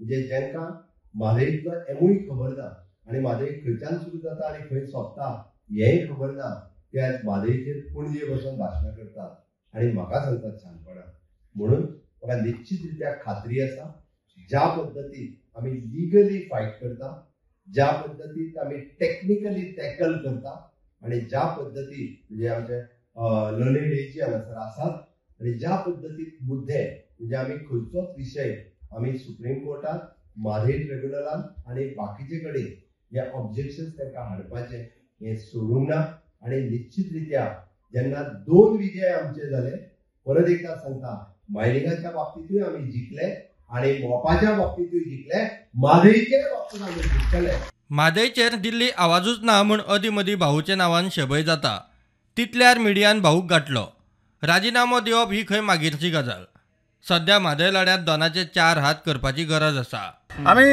म्हणजे जांकां म्हादयतलो एमूय खबर ना आनी म्हादय खंयच्यान सुरू जाता आनी खंय सोंपता हेंय खबर ना, ते आज म्हादयचेर पणजे बसून भाशणां करतात आनी म्हाका सांगतात शाणपणां. म्हणून म्हाका निश्चित रित्या खात्री आसा, ज्या पद्दतीन आमी लिगली फायट करता, ज्या पद्दतीन आमी टॅक्निकली टॅकल करता आनी ज्या पद्दतीन म्हणजे आमचे लर्नेड एजी हांगासर आसात आनी ज्या पद्दतीन मुद्दे म्हणजे आमी खंयचोच विशय आमी सुप्रीम कोर्टात, म्हादय ट्रिब्युनलान आनी बाकीचे कडेन हे ऑब्जेक्शन्स तांकां हाडपाचें हें सोडूंक ना. आनी निश्चित रित्या जेन्ना 2 विजय आमचे जाले, परत एकदा सांगता, मायनिंगाच्या बाबतींतूय आमी जिखले आनी मोपाच्या बाबतींतूय जिखले, म्हादयच्या बाबतींत आमी जिखतले. म्हादयचेर दिल्ली आवाजूच ना म्हूण अदीं मदीं भाऊच्या नांवान शबय जाता, तितल्यार मिडियान भाऊक गांठलो. राजिनामो दिवप ही खंय मागीरची गजाल. सध्या म्हादय लढ्यांत दोनाचे 4 हात करपाची गरज आसा. आमी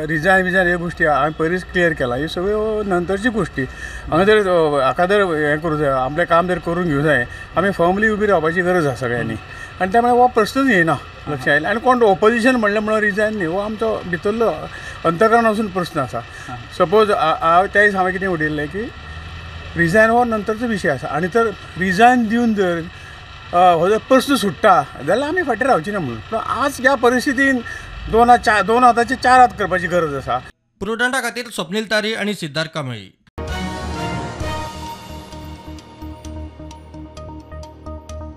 रिजायन विजायन ह्यो गोश्टी हांवें पयलींच क्लियर केला, ह्यो सगळ्यो नंतरची गोश्टी. हांगा जर हाका जर हें करूं जाय, आपलें काम जर करून घेवं जाय, आमी फर्मली उबी रावपाची गरज आसा सगळ्यांनी. आनी त्या मुळे हो प्रश्नच येना लक्ष आयलें. आनी कोण ओपोजिशन म्हणलें म्हणून रिजायन न्ही, हो आमचो भितरलो अंतकरण वचून प्रस्न आसा. सपोज हांव त्या दीस हांवें कितें उडयल्लें की रिजायन हो नंतरचो विशय आसा आनी तर रिजायन दिवन जर हो जर प्रश्न सुट्टा जाल्यार आमी फाटीं रावची ना म्हणून. पूण आज ह्या परिस्थितीन 2 हाताचे 4 हात करपाची गरज आसा. प्रुडंटा खातीर स्वप्नील तारी आनी सिद्धार्थ कांबळी.